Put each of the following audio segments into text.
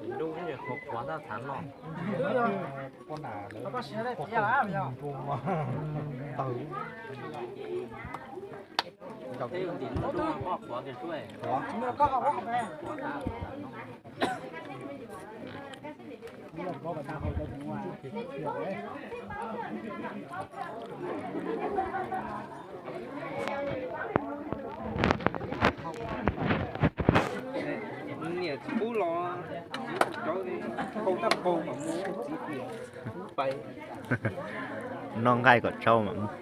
Ntuj, qhuav qhuav tab thav no. Tej tim no qhuav kiag xwb. Niam txiv pub los txiv tsis cov, qaug tab qaug mas mus txiv tias pub pais. Noj nqaij kom tsau mam mus.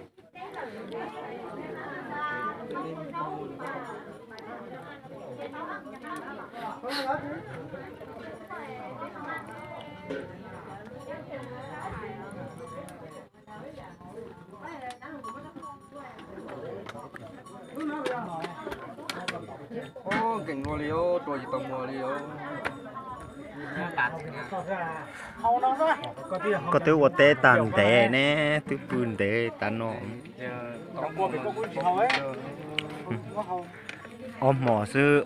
Nkees ua li os, tua tsis tau muag li os. Koj twb ua teb tag ntev ne, twb pw ntev tas no. Ob hmo xwb,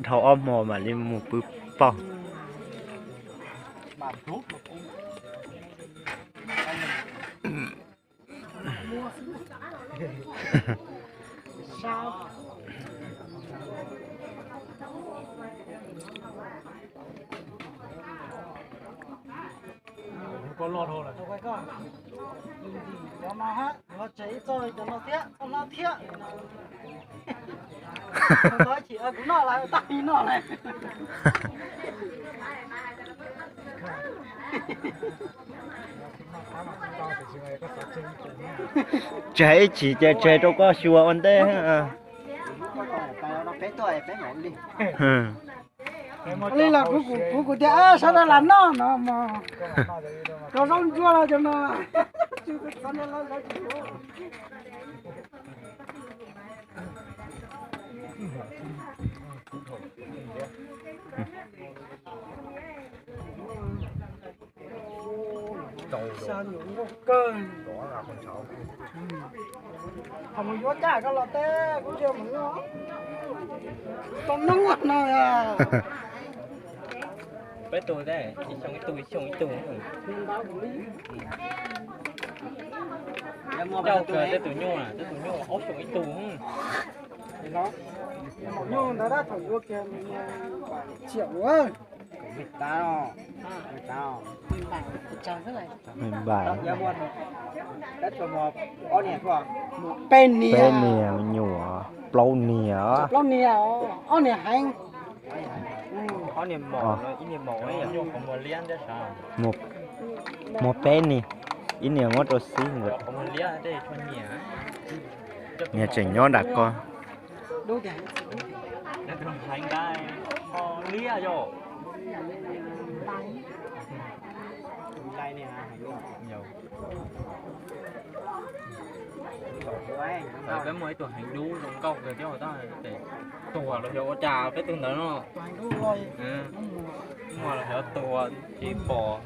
dhau ob hmo mam li mus pw pauj. Cov no thiab, cov no thiab. Kuv noj lawm, tag kis noj lawm. Tseg ib chim ces tseg rau koj xyuas ua ntej. Li los kuv, kuv, kuv tias sawv daws lam noj no mas, cov zaub ntsuab no cov no, tsis xav noj lawm. Xya nyuam nkauj kawg. Thaum mus yuav caj koj los teb kuv cia mus noj tau noob no. Peb tug, ib xyoo ib tug, ib xyoo ib tug. Coj kawg tej tus nyuj, tej tus nyuj ob xyoo ib tug. Nyuj ntawd dab thaum yuav kiag tsiam ua. Peb niag, peb niag me nyuam, plaub niag. Plaub niag, ob niag heev. Muaj peb niag, ib niag muab rau xib ntawd. Niag tseem nyob nram ko. Peb muaj ib tug heev dub zoo nkauj kawg thiab, tab tes tuag los xyov ua cas peb tug ntawd no. Muaj los xyov tuag tsis pom.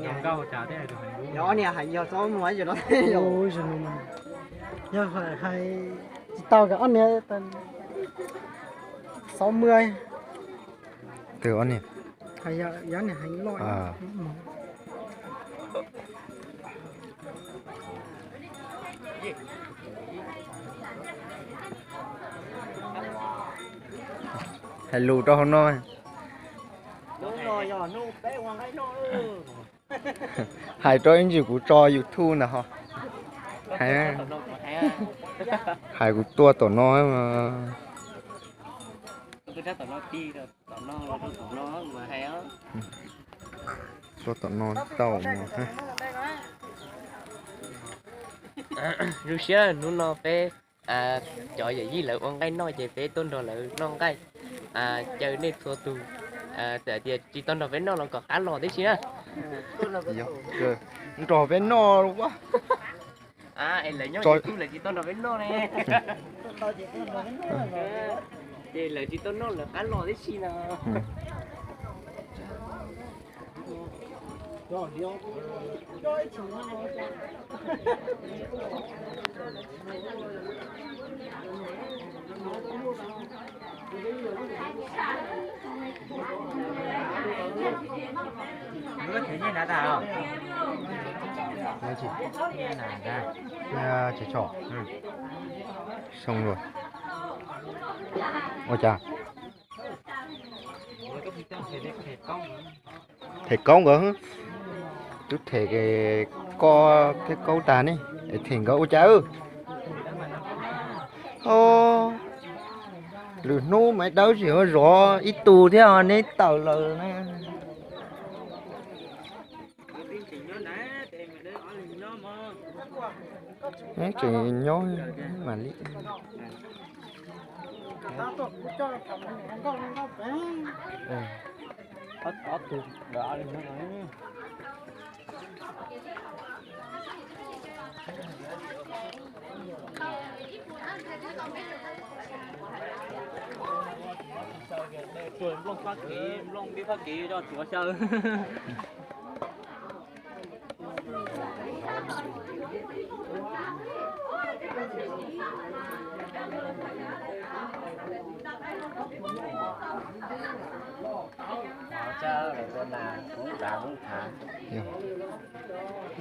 Zoo nkauj cas thiab tus heev dub. Yog ob niag heev yog txob muag no. Yog hais tsis tau kom ob niag sáu mươi. Twb ob niag. Yog niag heev loj. Hais lus rau hauv no. Hais rau ib ntsis kuv tso YouTube ntag ho. Hais kuv tuaj tom no. Tuaj tom no tau. Zoo siab hnub no peb cov yawm yij lawv ua nqaij noj ces peb tuaj nrog lawv noj nqaij. Caw nej txhua tus, txawm tias tsis tau nrog peb noj los kom qab los tib si na. Nrog peb noj. Es lawv nyob YouTube lawv tsis tau nrog peb noj ne. Ces lawv tsis tau noj lawv qab los tib si no. Tsis tshua. Soo lawm. Ua cas? Them koob nkawd, twb them koj thiab koob tag ne, es them nkawd ua cas? Lwm hnub Maiv Dawb tsis yuav zov ib tug thiab neb tawm lawm na. Neb tseem nyob mam li. Nplooj Fab Kis, nplooj ntiab Fab Kis coj tsuav xyaw.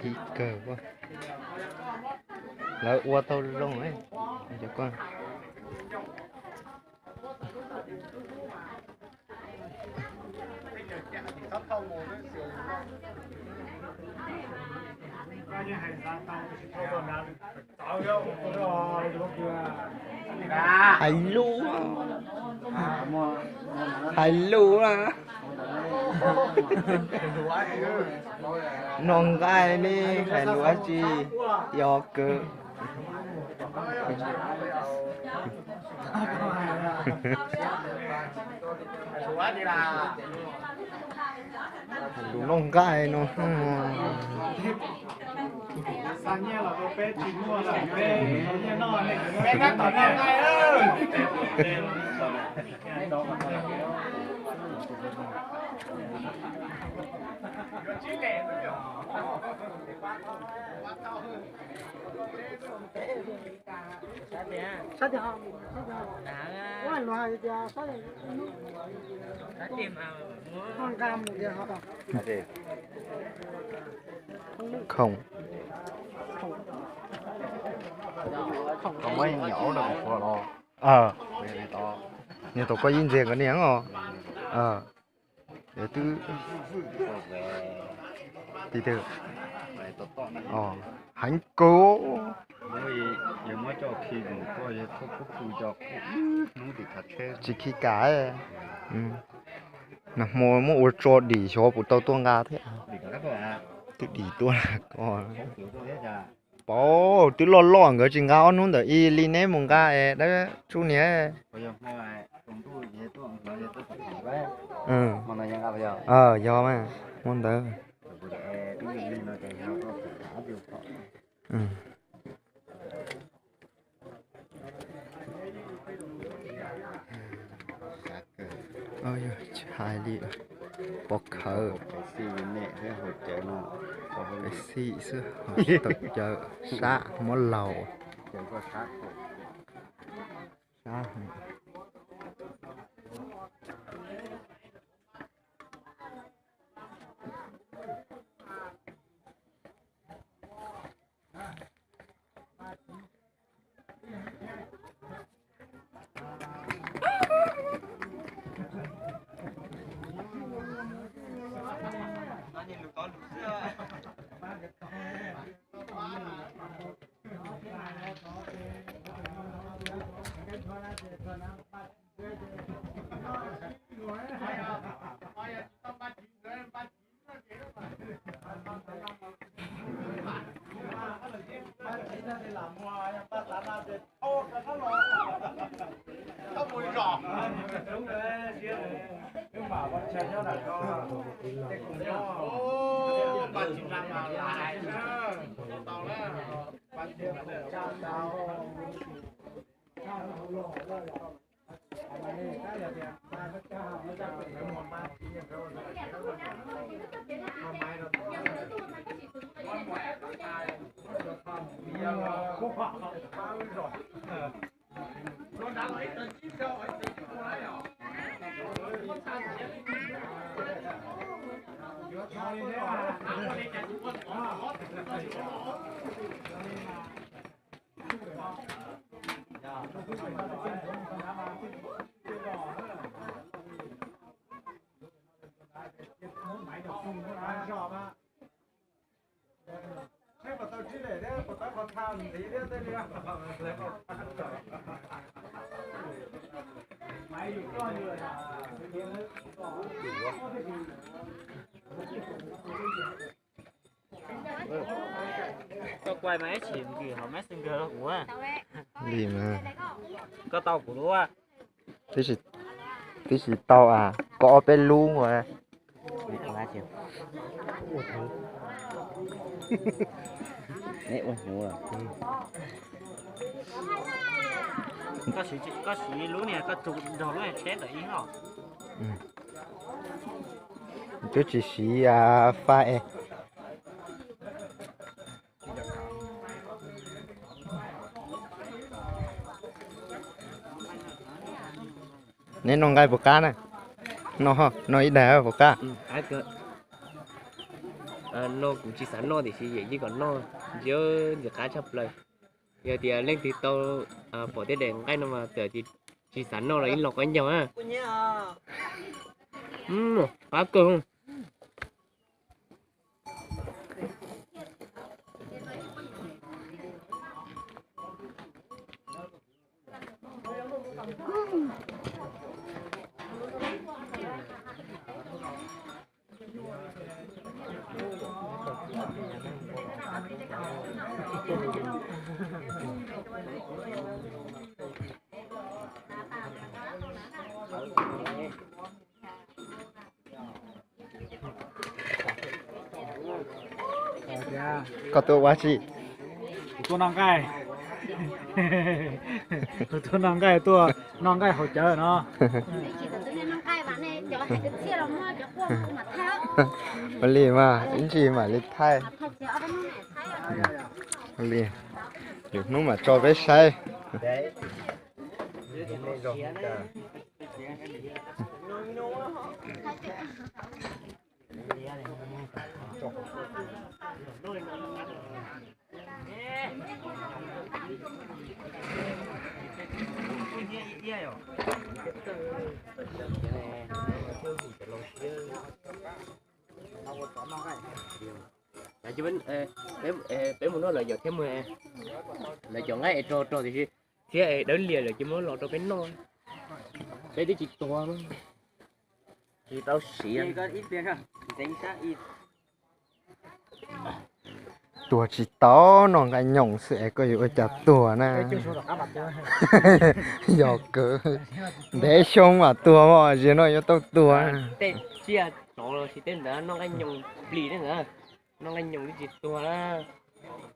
Ib kawg, lawv ua tau zoo. Hais lus, hais lus na. Noj nqaij ne, hais lus dab tsi? Yog kawg. Lus noj nqaij no. Khoom. Niag tau koj yeej ntxias nkawd niag os. Twb heev kawg. Tsis khi kam. Nag hmo muab ua tso dim xyov puas tau tuaj nqa thiab. Twb dim tuaj ko. Pauv, twb loj loj nkawd tsis nqa ob hnub ntawd ib li neb mus nqa es dawb tsub niag. Yog mas, hmo ntawd. Hais li pov khawv, pes xij xwb, tau cawv sab muab laug. Koj quaj mas ib tsis nkws hauv Messenger los kuv. Li mas. Koj tau kuv lub. Twb tsis tau a, koj ob peb lub ua. Neb ua hnyuv. Koj siv lub niag koj tsu nrog lub niag tsheb ntawm ib hlo. Twb tsis siv fab es. Neb noj nqaij puas qab na? Noj ib daig puas qab? No kuv tsis xav noj tiam sis yawm yij kom noj, ntxim qab tshaj plaws. Yog tias leej twg tau pom tej daim nqaij no mas txawm tsis xav noj los yeej los kov ncaug na. Qab kawg. Koj tuaj ua tsi? Kuv tuaj noj nqaij. Kuv tuaj noj nqaij, tuaj noj nqaij haus cawv no. Ua li mas ib ntsis mam li thaij. Ua li, lwm hnub mam tso peb saib. Peb mus noj lawv cov thiab mus, lawv cov nqaij es rog rog tiam sis thiab es dawb lias lawm ces muab los rau peb noj. Peb twb tsis tuag, tsis tau siav. Tuag tsis tau, noj nqaij nyoos xwb es koj yuav ua cas tuag na. Yog kawg, ntev xyoo mam tuag, zaum no yuav tau tuag. Tej tsiaj tsov los sis tej ntawd noj nqaij nyoos plis tej ntawd, noj nqaij nyoos twb tsis tuag na.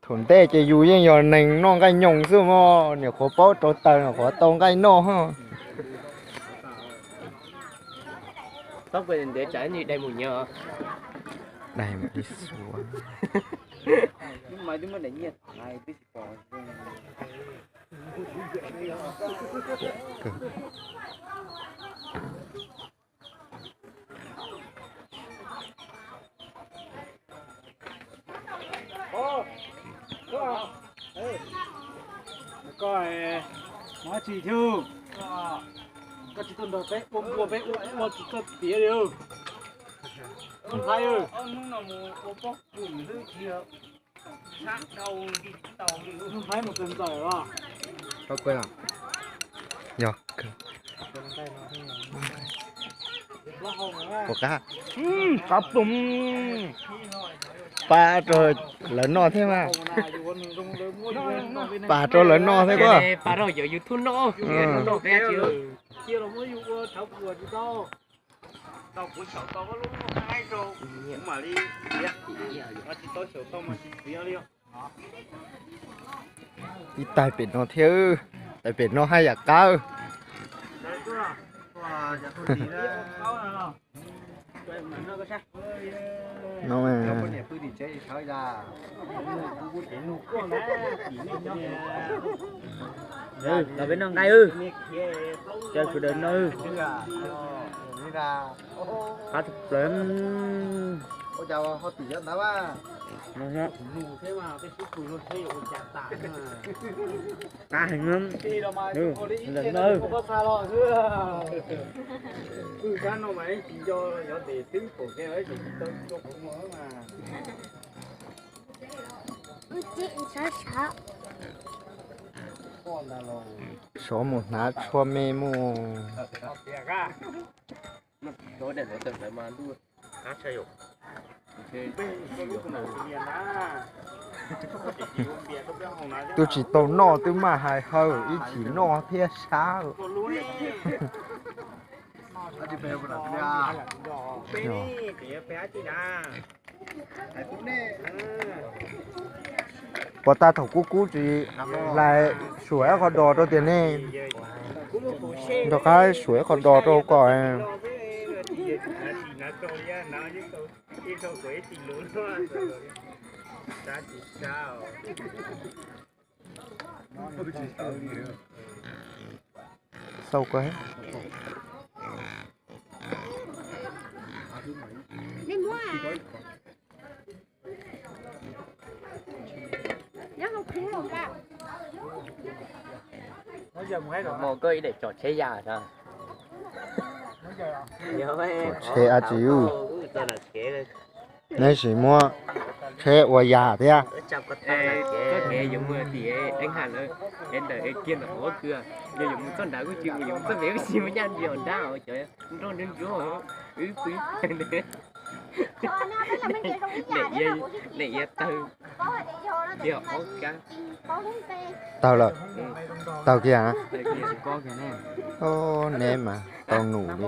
Thaum ntej ces yus yeej yog neeg noj nqaij nyoos xwb mog, nyuam qhuav paub rau taws nyuam qhuav tau nqaij noj. Txhob kua ntev tsam ib ntsis dai mus nyias. Dai mus ib suav. Koj, koj tsis thiab, koj tsis tuaj nrog peb ua npua, peb ua ua tsis txawj tiav li. Hnub Thaib, hnub Thaib mus kawg ntxawm os. Yog, puas qab? Qab pum. Pab rau lawv noj thiab mas. Pab rau lawv noj thiab koj. Pab rau cov YouTube noj. Ib tais pem no thiab, tais pem no haj yam qab. No, los peb noj nqaij, cov sawv daws noj. Qab tshaj plaws. Ua cas ho tim ntawd mas. Qab heev. Ntawm no. Sov mus hnav tshuaj me mus. Twb tsis tau noj twb maj hais hawm ib chim noj thiab sab. Puas tag thaum kub kub tsis hlais suam ib qho dos rau tiag ne? Rov qab suam ib qho dos rau kom. Xauj koj. Hmo koj ib daim tsom tsheb yas na. Tsheb dab tsi? Neb sim muab tsheb ua yas thiab. Koj kev yuav mus tim Eeb Ham lawm, es ntawm es kiag ntawm qhov kws, yog yuav mus txoj nrad kuj tsis mus, yuav mus txoj npem kuj tsis mus, nyaj ntiav nrab os, cov nroj nruab ntsuab ib pw. Daim iav tawg, yog ob kab. Tawg lawm. Tawg kiag. Neb mas tau num li.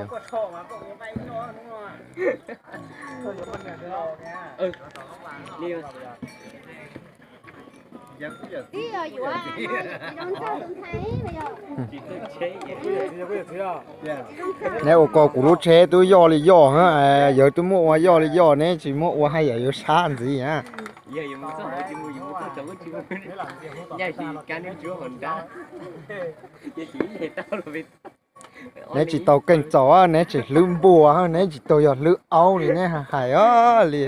Neb ua ko kuv lub tsheb twb yoj li yoj, yawg twb muab ua yoj li yoj, neb tsis muab ua haj yam yuav sab ntxiv na. Neb tsis tau keej txaus, neb tsis hlwb npua, neb tsis tau yog hlwb aub li neb hais os li.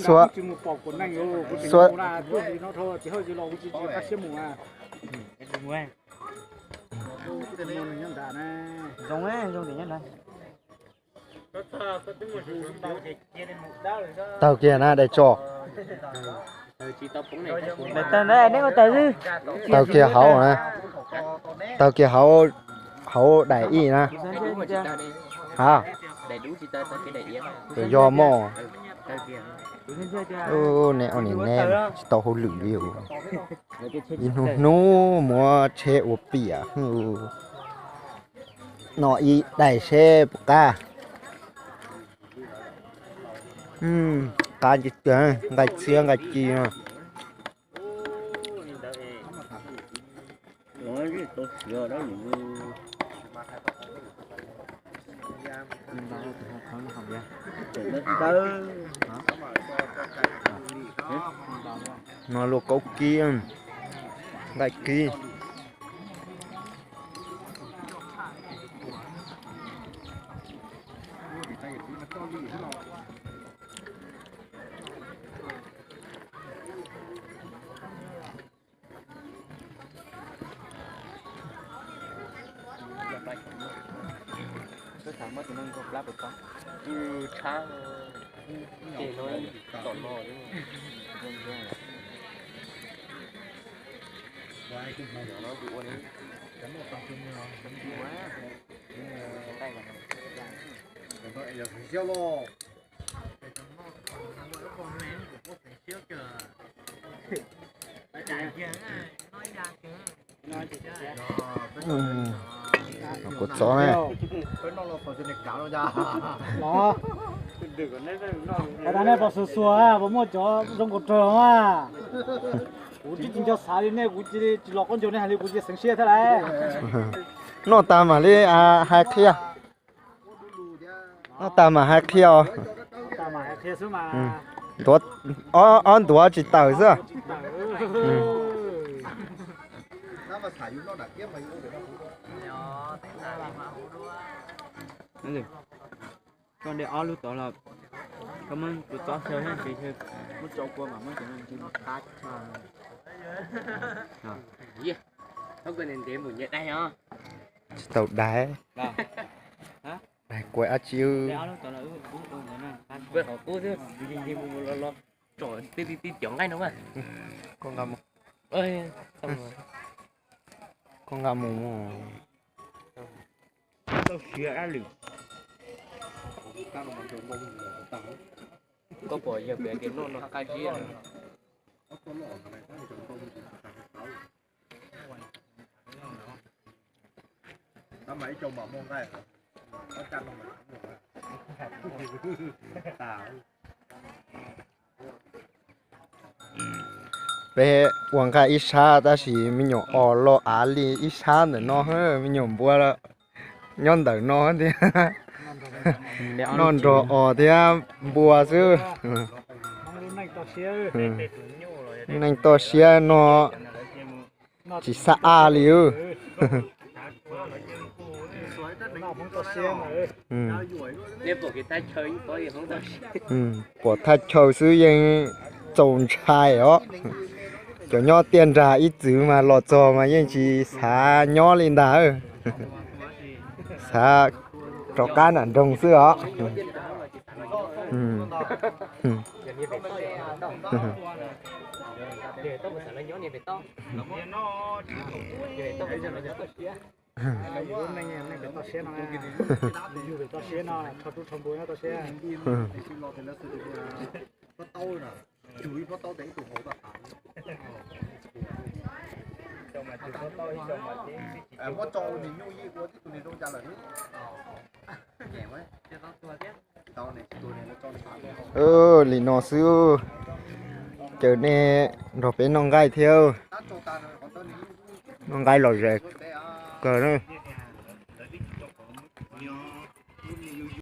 Xuab. Tawg kiag na dais tso. Tawg kiag hauv na. Tawg kiag hauv, hauv daim ib na. Ha. Yog mog. Neb ob nim neb tsis tau hauj lwm li. Ib hnub hnub muab tsheb ua piam. No ib daim seb puas qab. Qab, nqaij txhiab nqaij ci no. No luaj kaub kib, nqaij kib. Kuv txov ne. Nej pom xuas xuas puas muaj cov zoo nkaus rawg mas. Kuv twb tsis nco xav li nej, kuv cia li tsis los qaub ncaug nej hais li kuv cia xeev siab thiab lauj. Noj tag mam li hais qhia. Noj tag mam hais qhia os. Ntuav, ob ntuav tsis tawm xwb. Koj de ob lub tod los koj muab tus txob xyaw, muab tso kua mas muab cov no ntsis qab. Tsis tau dais. Dais kua dab tsi. Koj nqa mus. Koj nqa mus. Koj pom yawg pem tias noj no qab zib. Peb ua nqaij ib sab tab sis me nyuam os loj av li ib sab ntawm no, me nyuam npua nyob ntawm no thiab. Noj nrog os thiab npua xwb. Neeg toj siab no tsis xab aj li. Pom thaj chaw xwb yeej txaus ntshai os. Cov nyob tiaj nrag ib txwm mas los txog mas yeej tsis xav nyob li ntag. Xav rov qab nram nroog xwb os. Li no xwb, caw nej nrog peb noj nqaij thiab. Noj nqaij lom zem kawg na.